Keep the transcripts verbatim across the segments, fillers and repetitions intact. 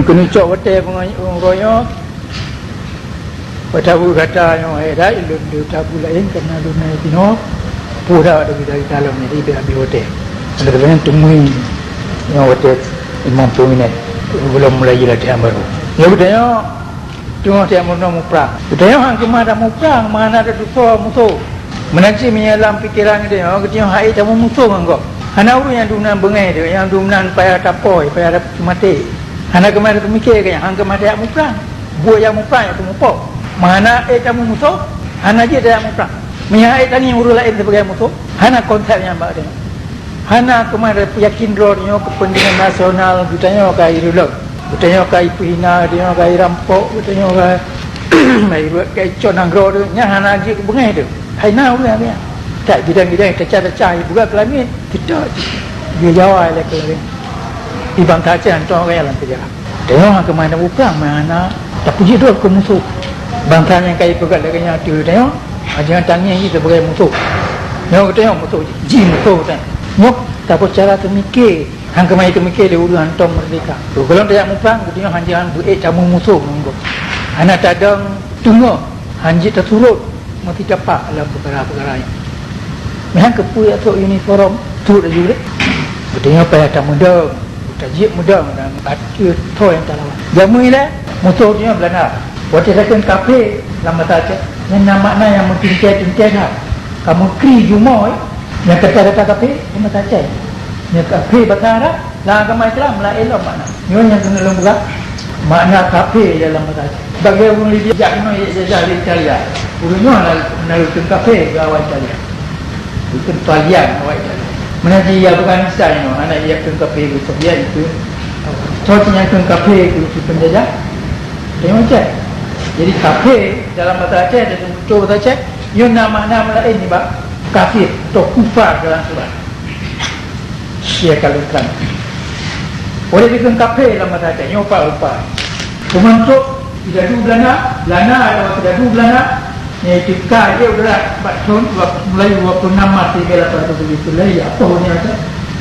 Keuneuk cok watèe beungoh uroe nyoe, watèe gata nyoe hai dak lôn deuh tabu laén, kareuna lôn na inoe peue dak dari, dari dalam, jadi bèk habéh watèe. Ada keubiasaan teumui nyoe watèe limong ploh minèt gohlom mulai latihan barô. Nyoe geutanyoe teungoh tajak meurunoe muprang. Geutanyoe han keumah tamuprang, meuhana tatusoe musoh. Meunan cit meunyoe lam pikeran geutanyoe, geutanyoe han ék tamusoh ngon gob. Hana ureueng nyang dumnan beungèh teuh, nyang dumnan payah tapôi, payah teumaté. Hana keumah teumiké keu nyan, han keumah tajak muprang. Buet nyang muprang nyan teumupo. Meuhana ék tamusoh, hana jeuet tajak muprang. Meunyoe han ék tangieng ureueng laén sibagai musoh, hana konsep nyan bak geutanyoe. Hana keumah yakin droe tanyoe keupeuntengan nasional geutanyoe ka ireuloh. Geutanyoe ka ipeuhina, geutanyoe ka irampok, geutanyoe ka, ka iruet, ka icok nanggroe teuh. Nyan hana jeuet keu beungèh teuh. Hai na ureueng nyan. That gidang-gidang tacah-tacah ibuka keu langèt, teutot jih. Geujawai lé keu langèt. Di bansa Aceh hantom gaya lam seujarah. Tanyoe han keumah tamuprang, meuhana tapeujeuet droe keu musoh. Bansa nyang ka ipeugöt lagèe nyan ateueh tanyoe, hana tangieng jih sibagai musoh. Nyoe geutanyoe musoh jih, jih musoh geutanyoe. Nyoe saboh cara teumiké, han keumah teumiké lé ureueng hantom meurdeka. Gohlom tajak muprang, geutanyoe han jeuet, han beuék tamu musoh ngon gob. Hana tadong teungoh, han jeuet tasurot. Meuti tapak lam peukara-peukara nyan. Meuhan keupeue yak trok uniform, trok laju lé. Geutanyoe payah tameudong, tajeuet meudong dan ateueh tho nyang talawan. Jamén ilèe, musoh geutanyoe Beulanda. Watèe takheun kafé lam basa Aceh, nyan na makna nyang meuteuntèe-teuntèe that. Ka meukri jumoe, nyang kata-kata kafé, nyan basa Aceh. Nyang kafé basa Arab, lam agama Islam laén lom makna. Nyoe nyang keuneuk lôn peugah, makna kafé dalam basa Aceh. Bagi ureueng Libya jak keunoe jajah lé Italia. Ureueng nyoe na, na ureueng kafé keu awak Italia. Ureueng Talian awak Italia. Meunan jih Afghanistan nyoe, hana jikheun kafé keu Soviet itu. Soe nyang kheun kafé keu si penjajah? Tengok cek. Jadi kafé dalam bahasa Aceh, dan betul bahasa Aceh, nyoe na makna laén nibak kafir atau kufar dalam surat. Syekh Al-Islam. Oleh dikheun kafé lam masa nyoe pat rupa. Teuma trok sidadu Belanda, Belanda atawa sidadu Belanda, nyang teuka jih udara bak thon dua, mulai dua puluh enam Masehi lapan ratus tujuh puluh lhèe, apa ni kata?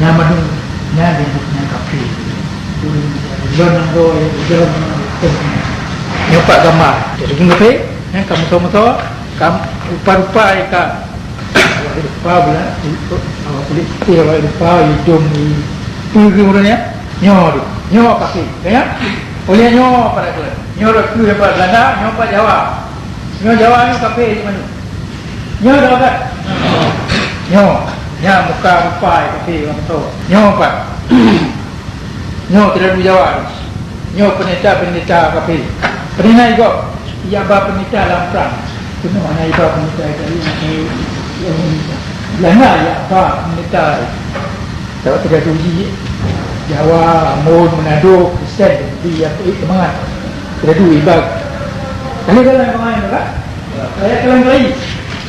Nyang mandum nyan disebut nyan kafé. Lôn nanggroe, lôn nyoe pat gambar. Jadi kafé, nyan ka musoh-musoh, ka rupa-rupa ka Awak lupa pula, awak kulit putih, awak lupa, idong di, tu ke urang ya? Nyoe tu, nyoe kafé, ya? Oleh nyoe pada kalian. Nyoe dah tu dapat Belanda, nyoe pat Jawa. Nyoe Jawa nyoe kafé di mana? Nyoe dah kan? Nyoe, nyoe muka rupa kafé orang tu. Nyoe pat. Nyoe tidak di Jawa. Nyoe peunitah-peunitah kafé. Peureulèe gob, ijak ba peunitah lam prang. Keunoe hana iba peunitah Italia, Belanda ijak ba peunitah. Sabab teuga uji Jawa, Ambon, Manado, Kristen, di ijak seumangat. Teuga iba. Kali dalam pemain tu kan? Saya kalian lagi.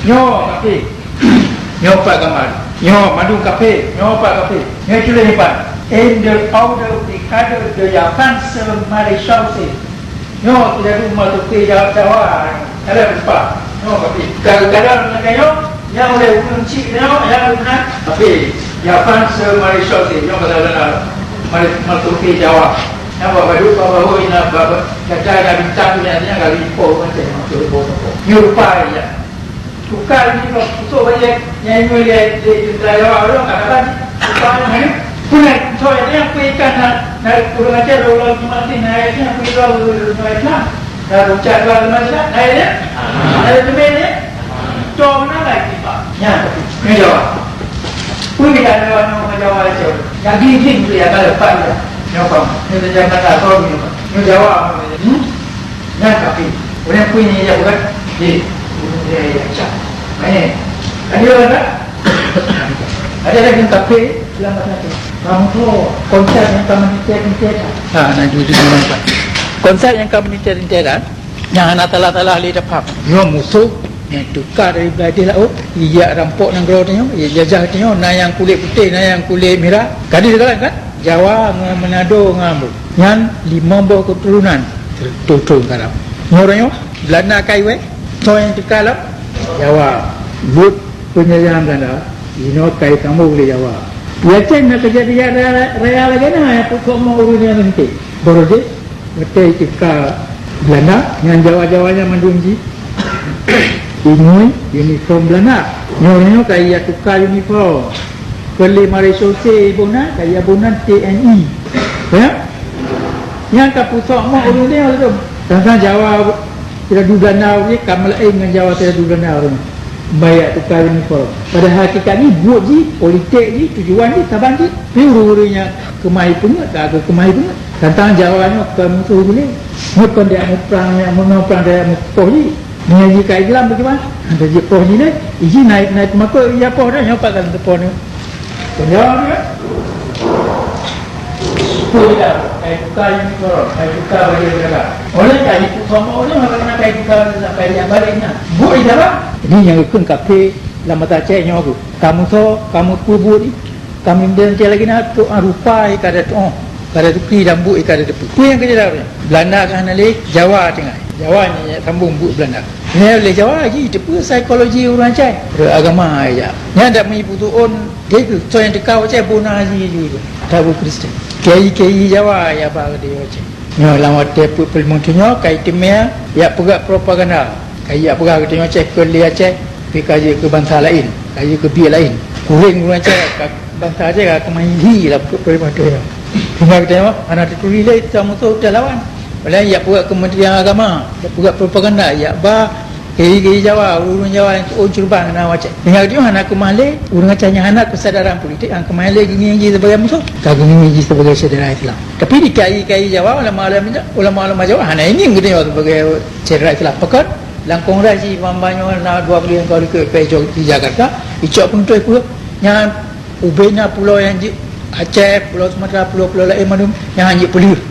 Nyoe kafé. Nyoe pat gambar. Nyoe mandum kafé. Nyoe pat kafé. Nyoe tuléh pat. In the order of the cadre de la France Maréchal. Nyoe tidak ada masuk ke Jawa. Jawa. Ada lupa. Nyoe kafé. Kadang-kadang dengan nyoe, yang oleh ureueng cik nyoe, yang benar. Kafé. La France Maréchal. Nyoe kata-kata. Mari masuk ke Jawa. Yang baru, baru, baru, ina, baru. Kata ada bintang tu, yang, yang kali info, macam, masuk info, info. Nyoe rupa, ya. Tukar ni, kalau kusuk balik, nyai nyui dia, dia, dia, dia, dia, orang, orang, kadang-kadang, tukar ni, punai, soalnya dia, aku ikan, nak, nak, kurang ajar, orang, orang, gimana sih, naiknya, aku ikan, orang, orang, orang, Islam. Dah ucap dua kali Islam, naik dia? Naik dia, naik dia? Cuma lagi, Pak. Ya, ni jawab. Pun kita ada orang, orang Jawa aja. Yang gini, gini, tu ya, kalau Pak, ya. Nyoe, Pak. Ni, dia jangan tak tahu, ni, Pak. Ni, Jawa, hmm? Nyan kafé. Ureueng pui nyang ijak bukan? Jih. Ureueng nyang ijak. Main. Ada orang tak? Ada lagi kafé dalam bahasa tu. Kamu tu konsep yang kamu cek, cek. Ha, nak jujur dengan apa? Konsep nyang kamoe teuntèe-teuntèe dan nyang hana salah-salah lé tapaham. Nyoe musoh nyang teuka dari blah laôt, ijak rampok nanggroe tanyoe, ijak jajah tanyoe, na nyang kulét putéh, na nyang kulét mirah. Ka di sekarang kan? Jawa ngon Manado ngon Ambon. Nyan limong boh keuturonan. Turun-turun sekarang. Nyoe uroe nyoe, Belanda ka iwèh, soe nyang teuka lom? Jawa. Buet peunjajahan Belanda, inoe ka itambong lé Jawa. Di Aceh na keujadian raya, raya lagèe na nyang peutrok mo ureueng nyang meuntèe. Baru jih, Watèe teuka Beulanda, nyang Jawa-Jawa nyan mandum jih ingui uniform Beulanda. Nyoe-nyoe ka ijak tuka uniform. Keu lé maréchaussée iboh na, ka ijak boh nan T N I. Ya? Nyang ka pusok moh ureueng nyoe tu. Teuntang Jawa sira di Beulanda ureueng ka meulaén ngon Jawa sira di Beulanda ureueng. Ban ijak tuka uniform. Padahai hakikat jih, buet jih, politik jih, tujuan jih saban jih. Tapi ureueng-ureueng nyang keumah peungeuet, ka keumah peungeuet. Teuntang Jawa nyoe kon musoh jih lé. Nyoe kon dayah muprang, nyang meunoe prang dayah mupoh jih. Meunyoe jih ka Islam bagaimana? Hana jeuet poh jih lé. Iji naik, naik makot ija poh dah, nyoe pat ka teupoh nyoe. Kon Jawa nyoe. Sepuluh jam, kai tukar uniform, kai tukar baju jaga. Oleh kai tukar sama orang, maka kena kai tukar sampai dia balik nah. Bu di dalam. Jadi nyang ikut kafe lama tak cek nyoe aku. Kamu so, kamu pun bu ni. Kami meudeungoe lagée na, tu'oh rupa ié ka da tu'oh, ka da tukri dan buet ié ka da teupeu. Peue nyang keujadi lagée nyan? Beulanda ka hana lé, Jawa tinggai. Jawa nyang sambong buet Beulanda. Nyan lé Jawa jih teupeu psikologi ureuëng Aceh. Ureuëng agama aja. Nyan dak meuibu tuon, dia keu soe nyang teuka Aceh bona jih ju itu. Tabu Kristen. Kiai-kiai Jawa ya ba di Aceh. Nyoe lam watée peuet peuet limong thon nyoe kai teumé yak peugah propaganda. Kai yak peugah geutanyoe Aceh keu lé Aceh, pi ka jeuet keu bansa laén, ka jeuet keu biet laén. Kureueng ureuëng Aceh ka bansa Aceh ka keumahi hi lam peuet peuet limong thon nyoe. Tinggai geutanyoe hana teuturi lé tamusoh teuh lawan. Padahai yak peugah Kementerian Agama, yak peugah propaganda, yak ba kiai-kiai Jawa, ureuëng Jawa nyang tuon ceureuban na Aceh. Tinggai geutanyoe hana keumah lé ureuëng Aceh nyang hana keusadaran politik, hana keumah lé geungieng jih sebagai musoh, ka geungieng jih sebagai syedara Islam. Tapi di kiai-kiai Jawa, ulama-ulama, ulama-ulama Jawa hana ingieng geutanyoe sebagai syedara Islam. Pakon lam kongres jih banmandum na dua puluh nyang ka likot P S O di Jakarta, icok peunutôh peue nyan ubé na pulo nyang jeuet Aceh, pulo Sumatera, pulo-pulo laén mandum nyang han jeuet peuleueh.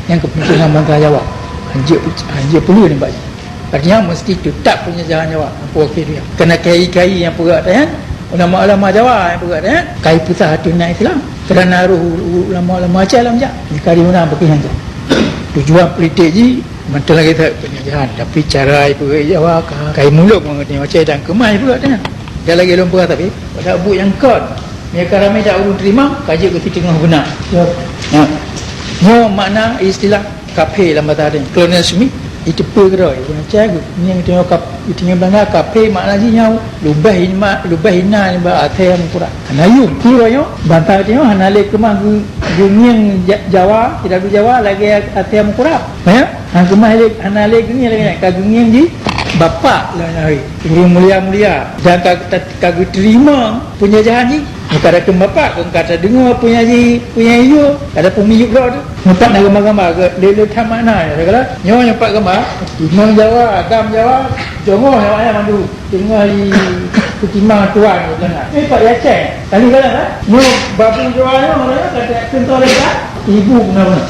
Nyang keupeuntengan bansa Jawa han jeuet, han jeuet peuleueh nibak jih. Artinya mesti teutap peunjajahan Jawa. Apa wakil dia? Karena kiai-kiai nyang peugah tanya, ulama-ulama Jawa nyang peugah tanya, kai peusah ateueh na Islam. Karena roh u-, u-, ulama-ulama Aceh lam jak. Jika di mana bagi hanya. Tujuan politik ji mantong lagi tak peunjajahan. Tapi cara ibu Jawa ka, kai muluk mengerti Aceh dan kemai pula tanya. Dia lagi lom peugah tapi pada bu yang kon. Mereka ramai tak urun terima, kaji ke teungoh beuna. Ya. Ya. Nyoe makna istilah kaphé lam bahasa Arab. Colonel Smith, iteupeue keudroe, guna cai geuh. Nyan geutanyoe kap-, geutanyoe Belanda kaphé makna jih nyoe leubeh hina, leubeh hina nibak até meukurak. Hana yum. Kira nyoe, bansa geutanyoe hana lé keumah geu-, geungieng Ja-, Jawa, sidadu Jawa lagée até meukurak. Ya? Hana keumah lé, hana lé geungieng lagée nyan. Ka geungieng jih bapak laén hari. Ureuëng mulia-mulia. Dan ka, ka, ka geuteurimong peunjajahan jih. Ka dateueng bapak, ka tadeungoe peue nyang ji, peue nyang yue, ka tapeumiyueb droe tu. Meupat na gamba-gamba, lé-lé that makna, ya, segala. Nyoe nyang pat gamba, inong Jawa, agam Jawa, jongoh awaknyan mandum. Teungoh di peutimang tuan, ya, sana. Eh, Pak Yaceh, kali galak, eh? Nyoe babu Jawa nyoe, ya, kata contoh lé, ibu guna-guna.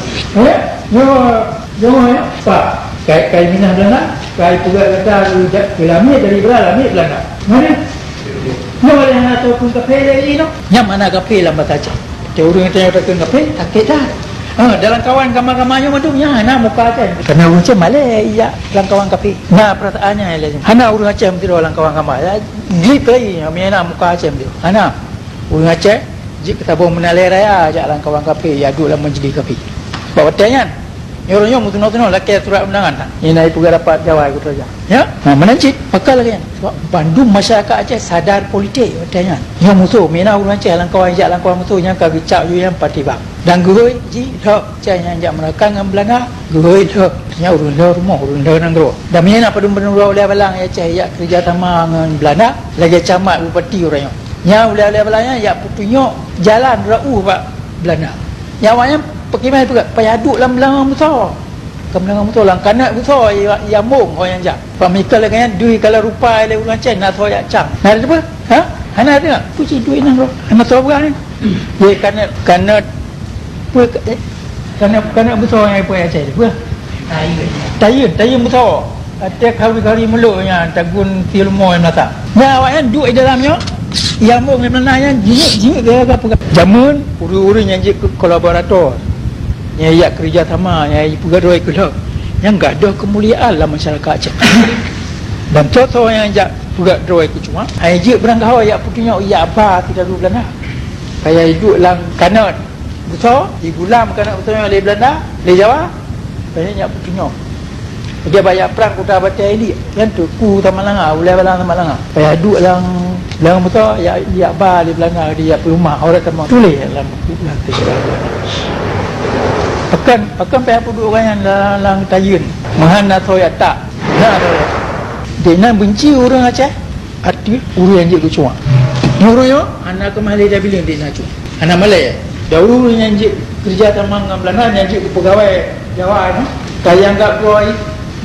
Eh? Nyoe Jeuet, Pak, kai, kai minah Belanda, kai peugah gata keu ja-, keu lamiet dari Bela-, lamiet Belanda. Mana? Nyoe lé hana tahu pun kaphé lé jih noh. Nyan makna kaphé lam bahasa Aceh. Cak ureuëng tanya kata kaphé, sakét that. Ha, dalam kawan gama-gama nyoe mandum nyan hana muka Aceh. Karena ureuëng Aceh malée ijak lam kawan kaphé. Nah, perasaannya lé. Hana ureuëng Aceh meusidroe lam kawan gama. Ya, glip lagi, nyoe na muka Aceh meusidroe. Hana. Ureuëng Aceh jeuet keu saboh meunalée raya jak lam kawan kaphé, ya duek lam majlis kaphé. Bak watée nyan, nyoe uroe nyoe meutunoe-tunoe lakée surat undangan. Nyan na ipeugah rapat Jawa ikot raja. Ya? Ha, meunan cit, pakon lagée nyan. Sebab bandum masyarakat Aceh sadar politik watée nyan. Nyoe musoh, mina ureuëng Aceh lam kawan jak lam kawan musoh nyang ka geucap yue nyan parti bang. Dan geuhôi jih lhok Aceh nyang jak meurakan ngon Belanda, geuhôi lhok. Nyan ureuëng lhok rumoh, ureuëng lhok nanggroe. Dan mina padum-padum droe ulée balang Aceh jak keureuja sama ngon Belanda, lagée camat bupati uroe nyoe. Nyan ulée-ulée bala nyan jak peutunyok jalan rot u bak Belanda. Nyan awaknyan peukiban peugah, payah duek lam beulangong musoh. Ka beulangong musoh, lam kanot musoh, i, i ambong awaknyan jak. Bak meukeu lagée nyan, dui kala rupa lé ureuëng Aceh, na soe jak cang. Na teupeue? Ha? Hana teupeue? Peue cit duek nanggroe? Hana soe peugah nyan. Ye, kanot, kanot, peue, eh, kanot, kanot musoh nyang ipeugah Aceh teupeue? Tayeun, tayeun musoh. Até khauri-khauri mulok nyan tagun siuleue moe meunasah. Nyan awaknyan duek di dalam nyoe, nyang mong lé Belanda nyan jinguk-jinguk gaya-gaya peugah. Jameun ureuëng-ureuëng nyang jeuet keu kolaborator, nyang jak keureuja sama, nyang jipeugah droe keu lhok, nyan gadôh keumuliaan lam masyarakat Aceh. Dan soe-soe nyang jak peugah droe keu cumak, hai jeuet beurangkaho jak peutunyok jak ba sidadu Belanda. Kaya jiduek lam kanot busoe, jigulam kanot busoe nyoe lé Belanda, lé Jawa. Banyak nyak peutunyok. Dia banyak prang kuta batée ilik. Kan tu ku sama langa, ulai balang sama langa. Payah duek lam, lam muka, ya, ya ba di Belanda, dia peumah orang sama tulis dalam buku nanti. Pekan, pekan payah peuduek orang yang dalam, dalam tayeun. Mahan na soe tak. Nah, dia nan benci orang Aceh. Ateueh ureuëng nyang jeuet keu cuak. Nyoe ureuëng nyoe hana keumah lé tabileung di na cuak. Hana malée. Dan ureuëng nyang jeuet keureuja tamong ngon Beulanda, nyang jeuet keu peugawée Jawa nyoe, ka jianggab droe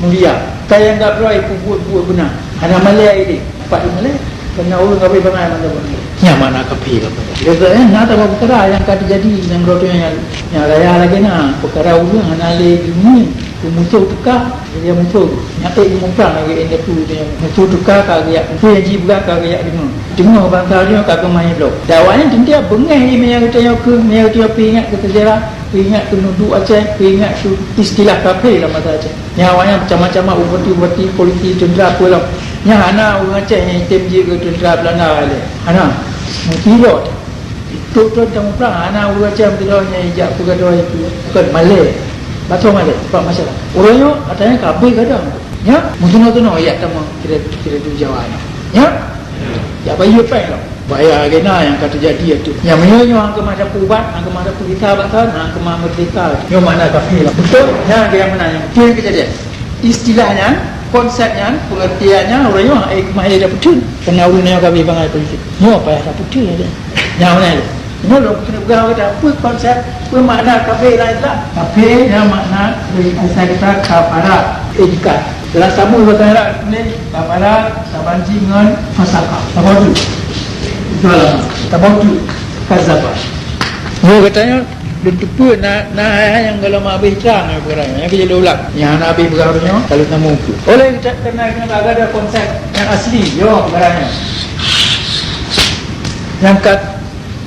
mulia, ka jianggab droe peubuet-buet beuna. Hana malée ideh. Pat malée? Keureuna ureuëng kafé bangai mantong. Nyan makna kafé ka peugah. Dia kata, eh, na saboh peukara nyang ka teujadi nyang droe nyoe nyang, nyang raya lagée na. Peukara ureuëng hana lé geungieng. Keu musoh teuka, ya musoh. Nyan ék muprang lagée indatu nyan. Musoh teuka ka geujak, musoh nyang jipeugah ka geujak deungoe. Deungoe bansa nyoe ka keumah bloe. Dakwah nyan teuntée beungéh meunyo geutanyoe keu, meunyo geutanyoe peuingat keu sejarah, peuingat keu nuduek Aceh, peuingat keu istilah kafé lam basa Aceh. Nyan awaknyan macam-macam bupati-bupati, polisi, teuntra, peue lom. Nyan hana ureuëng Aceh nyang item jeuet keu teuntra Beulanda lé. Hana. Meutilot. Itu tu teumu prang, hana ureuëng Aceh meuteudong nyang ijak peugah doa itu. Bukan malée. Basoe malée, sebab masalah. Ureuëng nyoe katanya kabeh gadang. Ya, meutunoe-tunoe yak tamong kira, kira tu Jawa nyoe. Ya? Ya bayu peng lah. Bahaya agena yang kata jadi itu. Ya meunyoe nyoe hang keumah dapeubat, hang keumah dapeuh kita bakal, hang keumah merdeka. Nyoe makna kafir lah. Betul? Ya, dia mana yang betul kejadian. Istilah nyan, konsep nyan, pengertian nyan, ureuëng nyoe, eh, keumahe dapeutheun. Keureuna ureuëng nyoe ka abéh bangai politik. Nyoe payah dapeutheun lé. Nyan ureuëng nyoe. Nyoe lôn keuneuk peugah gata, peue konsep, peue makna kafé lam Islam? Kafé nyan makna, asai gata kafara, itikad. Dalam samu bahasa Arab tuléh kafara, sabanci ngon fasaka. Saboh tu. Dua lama. Saboh tu. Kazaba. Nyoe gata nyoe, Lôn teupeue na, na hai-hai nyang gohlom habéh trang nyoe peukara nyoe. Nyang keu lôn ulang. Nyang hana habéh peugah nyoe, ka lôn tamong keu. Oleh geutanyoe keuneuk agak ada konsep nyang asli, yo, peukara nyoe. Nyang ka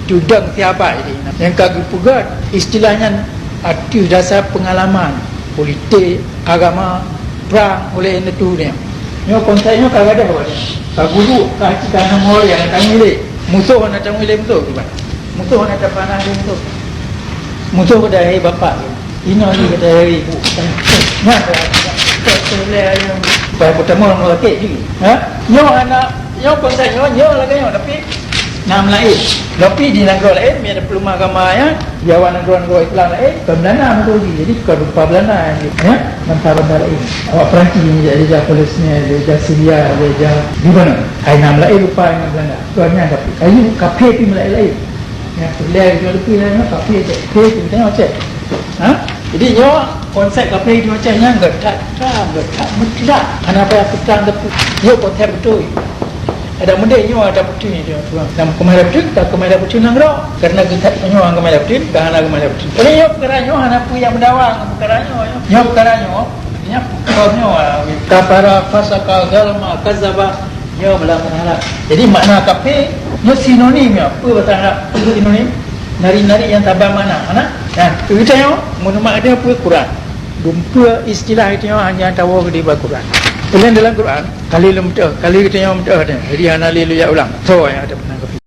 tudang siapa ini? Nyang ka geupeugah istilah nyan ateueh dasar peungalaman, politik, agama, prang oleh indatu nyoe. Nyoe konsep nyoe ka gadôh awak nyoe. Ka guru, ka aci, ka hana muhôi, hana tanggong ilée. Musoh hana tanggong ilée musoh kiban. Musoh hana tapana lé musoh. Musoh keuda hai bapak. Inoe ni keuda hai ibu. Nyan dah. Pai pertama orang sakit ni. Ha? Nyoe hana, nyoe konsep nyoe, nyoe lagée nyoe tapi Nam laén. Tapi di nanggroe laén, meunyo peuleumbah agama nyan, di awak nanggroe-nanggroe Islam laén, bukan Belanda meutuji. Jadi bukan rupa Belanda nyan, ya. Bansa-bansa laén. Awak Perancis nyan, jadi jah Palestina, jadi jah Syria, jadi jah Lebanon. Hai nam laén rupa ngon Belanda. Tuan nyan kafé. Kayu kafé pih meulaén-laén. Nyan peureulée nyoe leupie nyan kafé cek. Kafé tu tengok cek. Ha? Jadi nyoe konsep kafé di Aceh nyan geutak-tak, geutak mutlak. Hana payah peutang teupeu. Nyoe konsep beutôi. Ada meude nyoe ada beutôi nyoe tuan. Nam keumae ada beutôi, ka keumae ada beutôi nanggroe. Karena geutak nyoe keumae ada beutôi, ka hana keumae ada beutôi. Jadi nyoe peukara nyoe hana peue nyang meudawa ngon peukara nyoe. Nyoe peukara nyoe, nyoe peukara nyoe. Kafara, fasaka, zalama, kazaba. Nyoe bala bahasa Arab. Jadi makna kafé nyoe sinonim nyoe. Peue bahasa Arab? Peue sinonim? Nari-nari nyang saban makna. Mana? Nah, geutanyoe meuneumak ada peue Quran. Dumpeue istilah geutanyoe hanya tawoe di bak Quran. Ulôn dalam Quran, kali lôn meuteue, kali geutanyoe meuteue teuh. Jadi hana lé lôn jak ulang. Soe nyang ada pernah kafé?